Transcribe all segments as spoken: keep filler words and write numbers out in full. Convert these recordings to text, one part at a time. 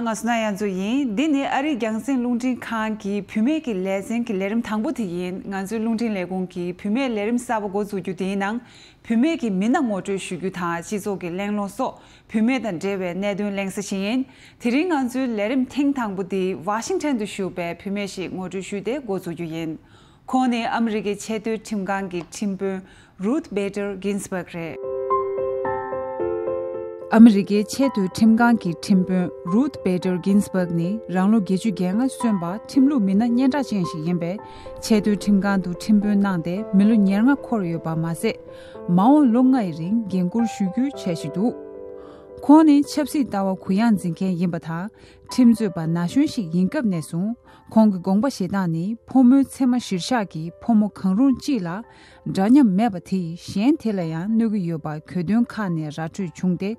ང་སོ་ན་ཡ་མཚོ་ཡིན། འདི་ནི་ཨ་རིའི་རྒྱང་སྲིང་རླུང་འཕྲིན་ཁང་གི་བུད་མེད་ཀྱི་ལེ་ཚན་གྱི་ལས་རིམ་དང་པོ་དེ་ཡིན། ང་ཚོའི་རླུང་འཕྲིན་ལས་ཁུངས་ཀྱིས་བུད་མེད་ལས་རིམ་གསར་པ་འགོ་འཛུགས་རྒྱུ་དེའི་ནང་། བུད་མེད་ཀྱི་མི་སྣ་ངོ་སྤྲོད་ཞུ་རྒྱུ་དང་། སྤྱི་ཚོགས་ཀྱི་གླེང་སློང་སོགས་བུད་མེད་དང་འབྲེལ་བའི་གནད་དོན་གླེང་ས་ཞིག་ཡིན། དེ་རིང་ང་ཚོའི་ལས་རིམ་ཐེངས་དང་པོ་འདི་ཝ་ཤིང་ཊོན་དུ་བཞུགས་པའི་བུད་མེད་ཞིག་ངོ་སྤྲོད་ཞུས་ཏེ་འགོ་འཛུགས་རྒྱུ་ཡིན། ཁོང་ནི་ཨ་མི་རི་ཀའི་ཆེས་མཐོའི་ཁྲིམས་ཁང་གི་ཁྲིམས་དཔོན་རུད་བེ་ཏར་གིན་སི་བྷག་རེད། ཨ་མི་རི་ཀའི་ཆེས་མཐོའི་ཁྲིམས་ཁང་གི་ཁྲིམས་དཔོན་རུད་བེ་ཏར་གིན་སི་བྷག་ནི་རང་ལོ་བརྒྱད་ཅུ་གྱ་ལྔ་སོན་པ་ཁྲིམས་ལུགས་མི་སྣ་སྙན་གྲགས་ཅན་ཞིག་ཡིན་པས། ཆེས་མཐོའི་ཁྲིམས་ཁང་དུ་ཁྲིམས་དཔོན་གནང་སྟེ་མི་ལོ་ཉེར་ལྔ་འཁོར་ཡོད་པ་མ་ཟད། མ་འོངས་ལོ་ལྔའི་རིང་འགན་འཁུར་ཞུ་རྒྱུའི་འཆར་གཞི་འདུག་ཁོང་ནི་ཆབ་སྲིད་ལྟ་བ་གུ་ཡངས་འཛིན་མཁན་ཡིན་པ་དང་། ཁྲིམས་རྩོད་པ་ན་གཞོན་ཞིག་ཡིན་སྐབས་ནས་བཟུང་། ཁོང་གི་དགོངས་པ་བཞེས་སྟངས་ནི་ཕོ་མོའི་མཚན་མ་གཞིར་བཞག་གིས་ཕོ་མོ་གང་རུང་གཅིག་ལ་འདྲ་མཉམ་མེད་པ་དེས་གཞན་དེ་ལ་ཡང་གནོད་ཀྱི་ཡོད་པ་གྱོད་དོན་ཁག་ནས་ར་འཕྲོད་བྱུང་སྟེ།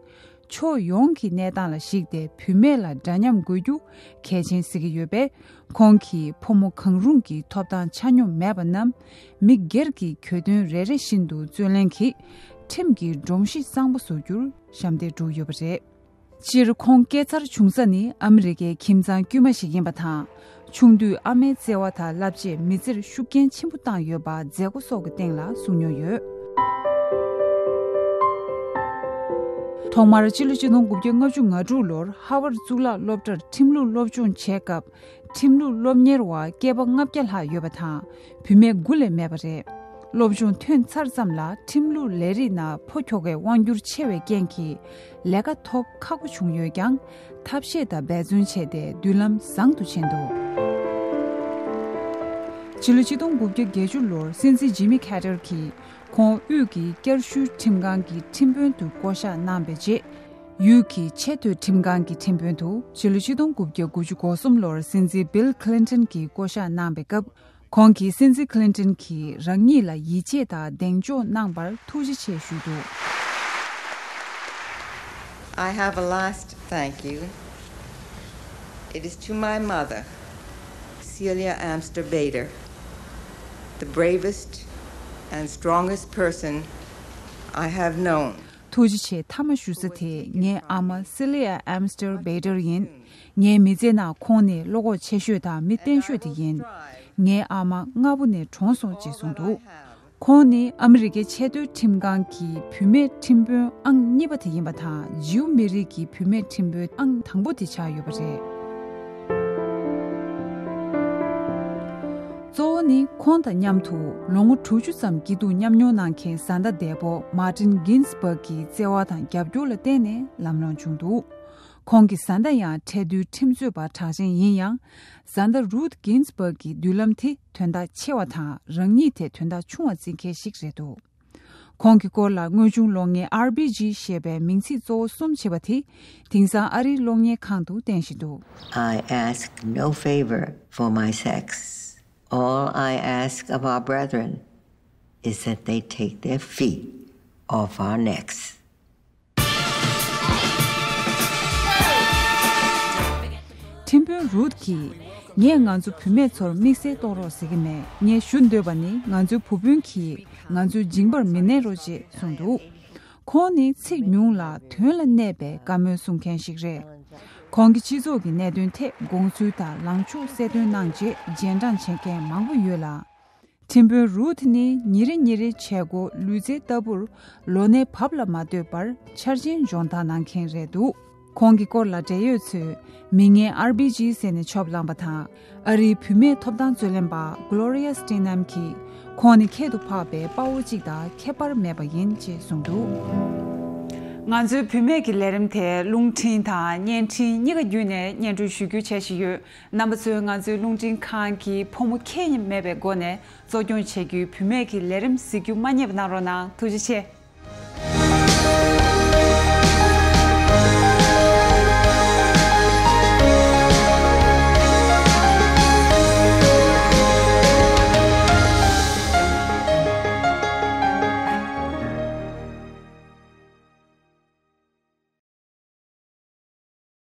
ཕྱོགས་ཡོངས་ཀྱི་གནས་སྟངས་ལ་གཞིགས་ཏེ་བུད་མེད་ལ་འདྲ་མཉམ་དགོས་རྒྱུ་གལ་ཆེན་གཟིགས་ཀྱི་ཡོད་པས། ཁོང་གིས་ཕོ་མོ་གང་རུང་གི་ཐོབ་ཐང་ཆ་སྙོམས་མེད་པ་རྣམས་མི་སྒེར་གྱི་གྱོད་དོན་རེ་རེ་བཞིན་དུ་རྩོད་ལེན་གྱིས་ཁྲིམས་ཀྱི་སྒྲོམ་གཞི་གཙང་པོ་བཟོ་རྒྱུར་ཞབས་འདེགས་བསྒྲུབས་ཡོད་པ་རེད། སྤྱིར་ཁོང་སྐྱེས་འཚར་བྱུང་ས་ནི་ཨ་མི་རི་ཀའི་ཁྱིམ་ཚང་དཀྱུས་མ་ཞིག་ཡིན་པ་དང་། ཆུང་དུས་ཨ་མའི་བརྩེ་བ་དང་བསླབ་བྱས་མི་ཚེར་ཤུགས་རྐྱེན་ཆེན་པོ་བཏང་ཡོད་པ་མཛད་སྒོ་སོགས་ཀྱི་སྟེང་ལ་གསུངས་མྱོང་ཡོད། ཐོག་མར་སྤྱི་ལོ་ཆིག་སྟོང་དགུ་བརྒྱ་ལྔ་བཅུ་ང་དྲུག་ལོར་ཧ་ཝར་གཙུག་ལག་སློབ་གྲྭར་ཁྲིམས་ལུགས་སློབ་སྦྱོང་བྱས་སྐབས། ཁྲིམས་ལུགས་སློབ་གཉེར་བ་སྐྱེས་པ་ལྔ་བརྒྱ་ལྷག་ཡོད་པ་དང་། བུད་མེད་དགུ་ལས་མེད་པ་རེད། སློབ་སྦྱོང་ཐོན་ཚར་ཙམ་ལ་ཁྲིམས་ལུགས་ལས་རིགས་ནང་ཕོ་ཁྱོ་གའི་དབང་སྒྱུར་ཆེ་བའི་རྐྱེན་གྱིས་ལས་ཀ་ཐོབ་ཁག་པོ་བྱུང་ཡོད་ཀྱང་། ཐབས་ཤེས་དང་འབད་བརྩོན་བྱས་ཏེ་མདུན་ལམ་བཟང་དུ་ཕྱིན་འདུག་ཕྱི་ལོ་ཆིག་སྟོང་དགུ་བརྒྱ་བརྒྱད་ཅུ་ལོར་སྲིད་འཛིན་ཇི་མི་ཁེ་ཏར་གྱིས་ཁོང་དབུས་ཀྱི་བསྐྱར་ཞུའི་ཁྲིམས་ཁང་གི་ཁྲིམས་དཔོན་དུ་བསྐོ་གཞག་གནང་བའི་རྗེས། ཡུལ་གྱི་ཆེས་མཐོའི་ཁྲིམས་ཁང་གི་ཁྲིམས་དཔོན་དུ་ཕྱི་ལོ་ཆིག་སྟོང་དགུ་བརྒྱ་དགུ་བཅུ་གོ་གསུམ་ལོར་སྲིད་འཛིན་བིལ་ཁི་ལིན་ཏོན་གྱིས་བསྐོ་གཞག་གནང་བའི་སྐབས། ཁོང་གིས་སྲིད་འཛིན་ཁི་ལིན་ཏོན་གྱིས་རང་ཉིད་ལ་ཡིད་ཆེས་དང་གདེང་འཇོག་གནང་བར་ཐུགས་རྗེ་ཆེ་ཞུས་འདུག I have a last thank you. It is to my mother, Celia Amster Bader, the bravest and strongest person I have known. ཐུགས་རྗེ་ཆེ་མཐའ་མ་ཞུ་ས་དེ་ངའི་ཨ་མ་སི་ལི་ཡ་ཨེམ་སི་ཏར་བེ་ཏར་ཡིན། ངའི་མི་ཚེ་ནང་ཁོང་ནི་བློ་ཁོག་ཆེ་ཤོས་དང་མི་བརྟན་ཤོས་དེ་ཡིན། ངའི་ཨ་མ་སྔ་པོ་ནས་གྲོངས་སོང་ཅེས་གསུངས་འདུག་ཁོང་ནི་ཨ་མི་རི་ཀའི་ཆེས་མཐོའི་ཁྲིམས་ཁང་གི་བུད་མེད་ཁྲིམས་དཔོན་ཨང་གཉིས་པ་དེ་ཡིན་པ་དང་། ཇིའུ་མི་རིགས་ཀྱི་བུད་མེད་ཁྲིམས་དཔོན་ཨང་དང་པོ་དེ་ཆགས་ཡོད་པ་རེད། གཙོ་བོ་ནི་ཁོང་དང་མཉམ་དུ་ལོ་ངོ་དྲུག་ཅུ་ཙམ་སྐྱིད་སྡུག་མཉམ་མྱོང་གནང་མཁན་བཟའ་ཟླ་འདས་པོ་མཱ་ཏིན་གིན་སི་བྷག་གི་བརྩེ་བ་དང་རྒྱབ་སྐྱོར་ལ་བརྟེན་ནས་ལམ་ལྷོང་བྱུང་འདུག་ཁོང་གི་བཟའ་ཟླ་ཡང་འཕྲལ་བསྟུན་ཁྲིམས་རྩོད་པ་གྲགས་ཅན་ཡིན་ཡང་། བཟའ་ཟླ་རུད་གིན་སི་བྷག་གི་མདུན་ལམ་དེ་དོན་དག་ཆེ་བ་དང་རང་ཉིད་དེ་དོན་དག་ཆུང་བ་བརྩི་མཁན་ཞིག་རེད་འདུག་ཁོང་གི་སྐོར་ལ་དངོས་བྱུང་གློག་བརྙན་ཨར་བྷི་ཇི་ཞེས་པའི་མིང་ཚིག་གཙོ་བོ་གསུམ་བྱས་པ་དེ་དེང་སང་ཨ་རིའི་གློག་བརྙན་ཁང་དུ་བསྟན་བཞིན་འདུག I ask no favor for my sex. All I ask of our brethren is that they take their feet off our necks. ཁྲིམས་དཔོན་རུད་ཀྱིས། ངས་ང་ཚོ་བུད་མེད་ཚོར་དམིགས་བསལ་གཏོང་རོགས་ཟེར་གྱི་མེད། ངས་ཞུ་འདོད་པ་ནི་ང་ཚོའི་བུ་སྤུན་གྱིས་ང་ཚོའི་མཇིང་པར་མི་གནོན་རོགས་ཅེས་གསུངས་འདུག་ཁོང་ནི་ཚིག་ཉུང་ལ་དོན་ལ་གནས་པའི་བཀའ་མོལ་གསུང་མཁན་ཞིག་རེད། ཁོང་གིས་སྤྱི་ཚོགས་ཀྱི་གནད་དོན་ཐད་དགོངས་ཚུལ་དང་ལངས་ཕྱོགས་གསལ་སྟོན་གནང་རྗེས་རྗེས་འབྲང་བྱེད་མཁན་མང་པོ་ཡོད་ལ། ཁྲིམས་དཔོན་རུད་ནི་ཉིན་རེ་ཉིན་རེ་བྱེད་སྒོ་ལུས་རྩལ་ལྟ་བུར་ལོ་ནའི་བབ་ལ་མ་ལྟོས་པར་འཆར་ཅན་སྦྱོང་བརྡར་གནང་མཁན་རེད་འདུག་ཁོང་གི་སྐོར་ལ་འབྲེལ་ཡོད་ཚོས་མིང་སྙན་ཨར་བྷི་ཇི་ཟེར་ནས་ཆོབ་བསླངས་པ་དང་། ཨ་རིའི་བུད་མེད་ཐོབ་ཐང་རྩོད་ལེན་པ་གློ་རི་ཡ་སི་ཊི་ནམ་གྱིས་ཁོང་ནི་ཁྱད་དུ་འཕགས་པའི་དཔའ་བོ་གཅིག་དང་ཁྱད་པར་མེད་པ་ཡིན་ཅེས་གསུངས་འདུག་ང་ཚོའི་བུད་མེད་ཀྱི་ལས་རིམ་དེ་རླུང་འཕྲིན་དང་བརྙན་འཕྲིན་གཉིས་ཀ་བརྒྱུད་ནས་སྙན་སྒྲོན་ཞུ་རྒྱུའི་འཆར་གཞི་ཡོད། རྣམ་པ་ཚོས་ང་ཚོའི་རླུང་འཕྲིན་ཁང་གི་ཕོ་མོ་ཁྱད་མེད་པའི་སྒོ་ནས་གཙོ་སྐྱོང་བྱེད་རྒྱུའི་བུད་མེད་ཀྱི་ལས་རིམ་གཟིགས་རྒྱུ་མ་བསྙེལ་བ་གནང་རོགས་གནང་། ཐུགས་རྗེ་ཆེ།